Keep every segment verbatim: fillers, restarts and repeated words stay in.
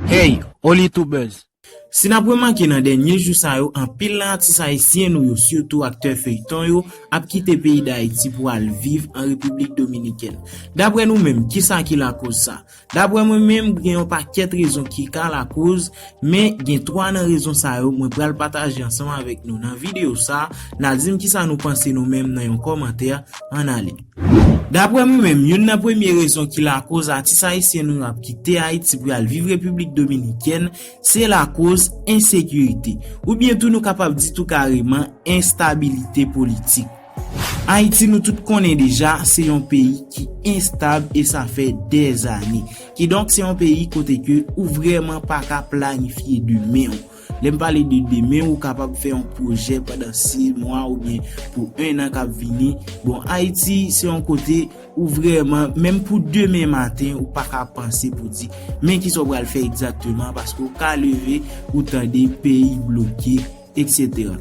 Hey, Oli Tubers! Si n ap remake nan dènye jou sa yo, anpil nan atis ayisyen nou yo, sitou aktè feyton yo, ap kite peyi Dayiti pou al viv an Repiblik Dominikèn. Daprè nou menm, kisa ki lakoz sa? Daprè mwen menm, gen yon pakèt rezon ki ka lakoz, men gen twa nan rezon sa yo mwen pral pataje ansanm avèk nou nan videyo sa. N a di m kisa nou panse nou menm nan yon kòmantè, ann ale. Daprè mwen menm, youn nan premye rezon ki lakoz atis ayisyen nou ap kite Ayiti pou y al viv Repiblik Dominikèn, se lakoz ensekirite. Oubyen tou nou kapab di tou kareman enstabilite politik. Ayiti, nou tout konnen deja, se yon peyi ki enstab e sa fè dèzane. Kidonk, se yon peyi kote ke ou vrèman pa ka planifye demen w. Lè m pale de demen, ou kapab fè yon pwojè pandan sis mwa oubyen pou en an k ap vini. Bon, Ayiti, se yon kote ou vrèman, menm pou demen maten, ou pa ka panse pou di, men kisa w pral fè egzakteman, paske w ka leve, ou tande peyi bloke, etsetera.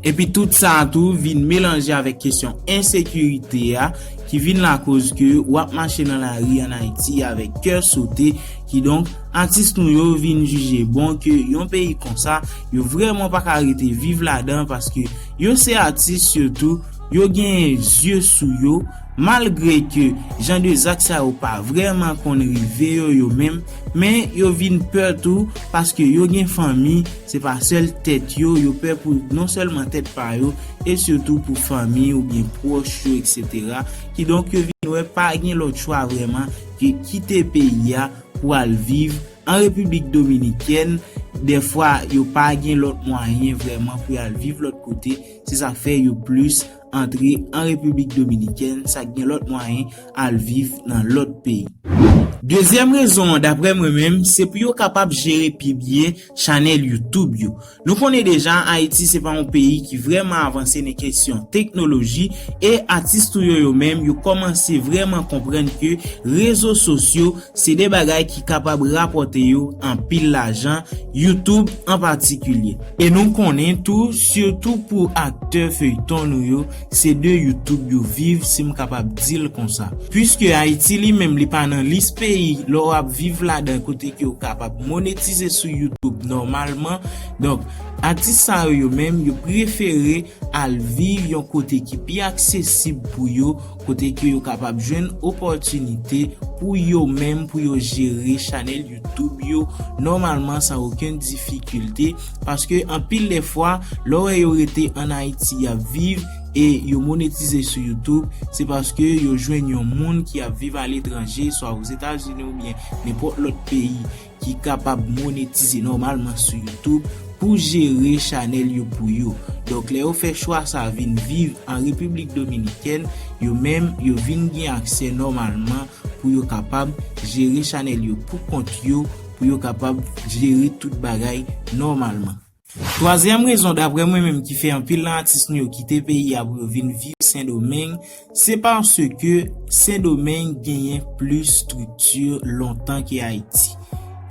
Epi tout sa a tou vin melanje avèk kesyon ensekirite a, ki vin lakoz ke w ap mache nan lari ann Ayiti avèk kè sote. Kidonk, atis nou yo vin jije bon ke yon peyi konsa, yo vrèman pa ka rete viv ladan, paske yo se atis, sitou yo gen zye sou yo, malgre ke jan de zak sa yo pa vrèman konn rive yo, yo menm, men yo vin pè tou, paske yo gen fanmi, se pa sèl tèt yo, yo pè pou non sèlman tèt pa yo, e sitou pou fanmi oubyen pwòch yo, etsetera. Kidonk, yo vin wè pa gen lòt chwa vrèman ke kite peyi a pou al viv an Repiblik Dominikèn. Dèfwa, yo pa gen lòt mwayen vrèman pou y al viv lòt kote. Se sa k fè yo plis antre an Repiblik Dominikèn, sa k gen lòt mwayen al viv nan lòt peyi. Dezyèm rezon an, daprè mwen menm, se pou yo kapab jere pi byen chanèl YouTube yo. Nou konnen deja, Ayiti se pa yon peyi ki vrèman avanse nan kesyon teknoloji, e atis nou yo, yo menm, yo kòmanse vrèman konprann ke rezo sosyo se de bagay ki kapab rapòte yo anpil lajan, YouTube an patikilye. E nou konnen tou, sitou pou aktè feyton nou yo, se de YouTube yo viv, si m kapab di l konsa. Piske Ayiti li menm, li pa nan lis peyi lè w ap viv ladan kote ke w kapab monetize sou YouTube nòmalman. Donk, atis sa yo, yo menm, yo prefere al viv yon kote ki pi aksesib pou yo, kote ke yo kapab jwenn opòtinite pou yo menm, pou yo jere chanèl YouTube yo nòmalman san okenn difikilte, paske anpil de fwa, lè w wè yo rete ann Ayiti, y ap viv e yo monetize sou YouTube, se paske yo jwenn yon moun ki ap viv aletranje, swa Ozetazini oubyen nenpòt lòt peyi, ki kapab monetize nòmalman sou YouTube pou jere chanèl yo pou yo. Donk, lè yo fè chwa sa vin viv an Repiblik Dominikèn, yo menm, yo vin gen aksè nòmalman pou yo kapab jere chanèl yo pou kont yo, pou yo kapab jere tout bagay nòmalman. Twazyèm rezon, daprè mwen menm, ki fè anpil nan atis nou yo kite peyi a pou yo vin viv Sendomeng, se paske Sendomeng genyen plis estrikti lontan ke Ayiti.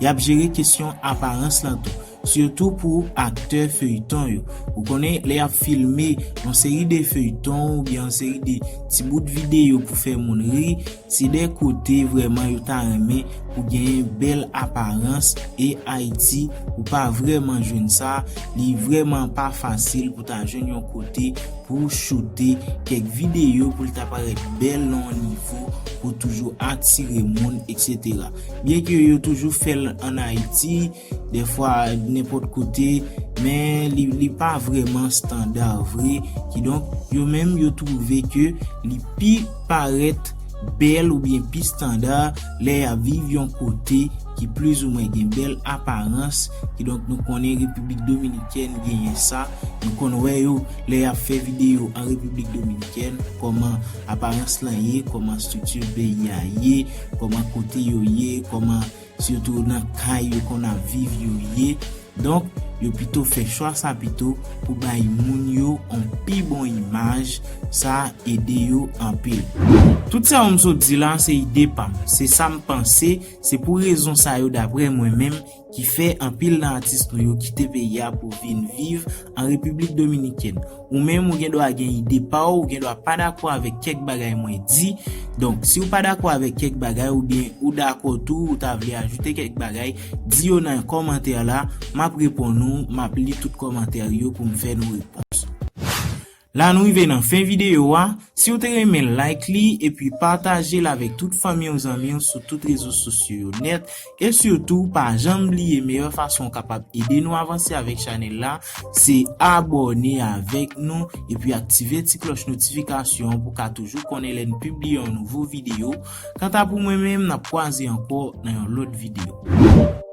Y ap jere kesyon aparans lan tou, sitou pou aktè feyton yo. Ou konnen, lè y ap filme yon seri de feyton oubyen yon seri de ti bout videyo pou fè moun ri, se de kote vrèman yo ta renmen pou genyen bèl aparans, e Ayiti, ou pa vrèman jwenn sa. Li vrèman pa fasil pou ta jwenn yon kote pou choute kèk videyo pou l ta parèt bèl nan yon nivo pou toujou atire moun, etsetera. Byenke yo toujou fè l ann Ayiti, dèfwa nenpòt kote, men li, li pa vrèman estanda vre. Kidonk, yo menm, yo twouve ke li pi parèt bèl oubyen pi estanda lè y ap viv yon kote ki plizoumwen gen bèl aparans. Kidonk, nou konnen Repiblik Dominikèn genyen sa. Nou konn wè yo lè y ap fè videyo an Repiblik Dominikèn, kòman aparans lan ye, kòman estrikti peyi a ye, kòman kote yo ye, kòman sitou nan kay yo konn ap viv yo ye. Donk, yo pito fè chwa sa pito pou bay moun yo yon pi bon imaj, sa ede yo anpil. Tout sa m sot di la se ide pa m, se sa m panse, se pou rezon sa yo daprè mwen menm ki fè anpil nan atis nou yo kite peyi a pou vin viv an Repiblik Dominikèn. Ou menm ou gen dwa gen ide pa w, ou gen dwa pa dakò avèk kèk bagay mwen di. Donk, si w pa dakò avèk kèk bagay oubyen ou dakò tou, ou ta vle ajoute kèk bagay, di yo nan kòmantè la, m ap reponn ou, m ap li tout kòmantè yo pou m fè nou repons. La nou rive nan fen videyo a. Si w te renmen, like li epi pataje l avèk tout fanmi w, zanmi w sou tout rezo sosyo yo nèt. E sitou, pa janm bliye meyè fason w kapab ede nou avanse avèk chanèl la, se abòne avèk nou epi aktive ti klòch notifikasyon pou w ka toujou konnen lè n pibliye yon nouvo videyo. Kanta pou mwen menm, n ap kwaze ankò nan yon lòt videyo.